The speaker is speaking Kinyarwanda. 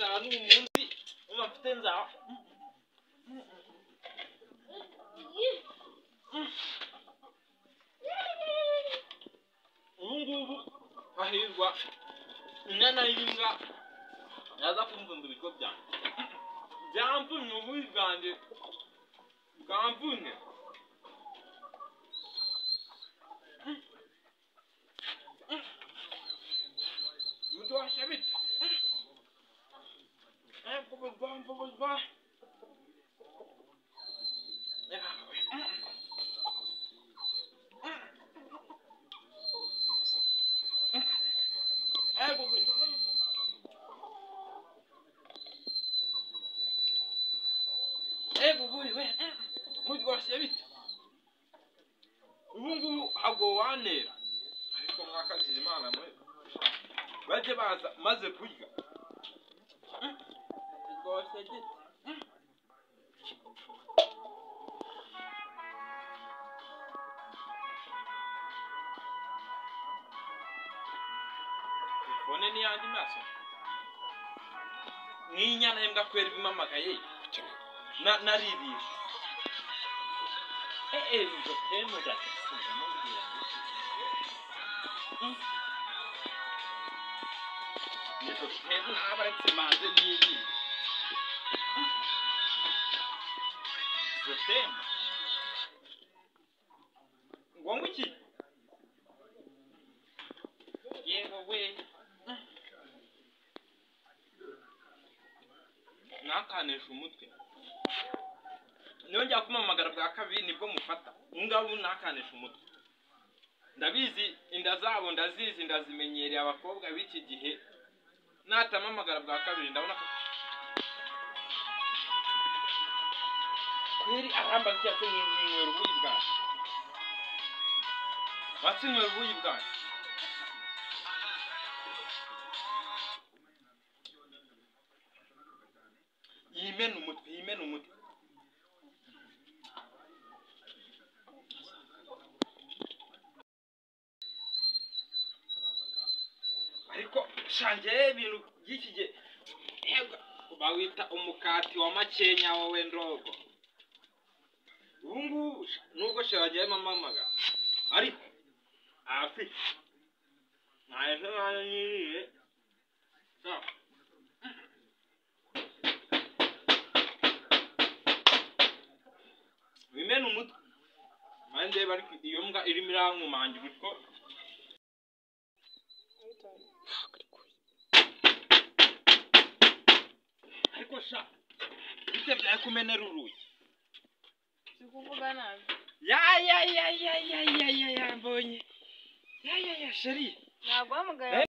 Nzara ni umunsi umva mfite nzara. Ubu ngubu hahirwa inyana y'imbwa yaza kumvumba ibiryo byanjye. Byamvunye ububi bwanjye bwamvunye. Buryoshye bite? Buryoshye bite? Ubu ngubu hagowe wantera. Ariko mwakagira Imana mwe bajye baza maze kurya. Rwose gite. Telefone ni yanjye maso. Nk'inyana y'imbwa kwera ibimamagaye. Naribisha. Nzo temu ndagasinda mubwira ngo nizo temu ntabaretse manze n'ibi. Izo temu. Ngo ngwiki? Yewe we. Nakanesha umutwe. Niyongera kumamagara bwa kabiri nibwo mufata. Ngabu nakanesha umutwe. Ndabizi inda zabo ndazizi ndazimenyereye abakobwa b'iki gihe. Natamamagara bwa kabiri ndabona ko kweri arambaza cyatse mwinywera ubuyi bwanjye. Watsinywera ubuyi bwanjye. Yimena umutwe, yimena umutwe. Ariko shange ibintu by'iki gihe bawita umukati wa makenya wowe ndogo. Ubu ngubu nubwo shange mamamaga ariko afite ntaje nanyiriye. Wimena umutwe. Mande bari iyo mbwa irimo irankumangira utwo. Ariko sha bite byaye kumenera urugi? Sikuvuga nabi. Ya ya ya ya ya ya ya ya mbonye. Ya ya ya sheri. Nagwamugaye.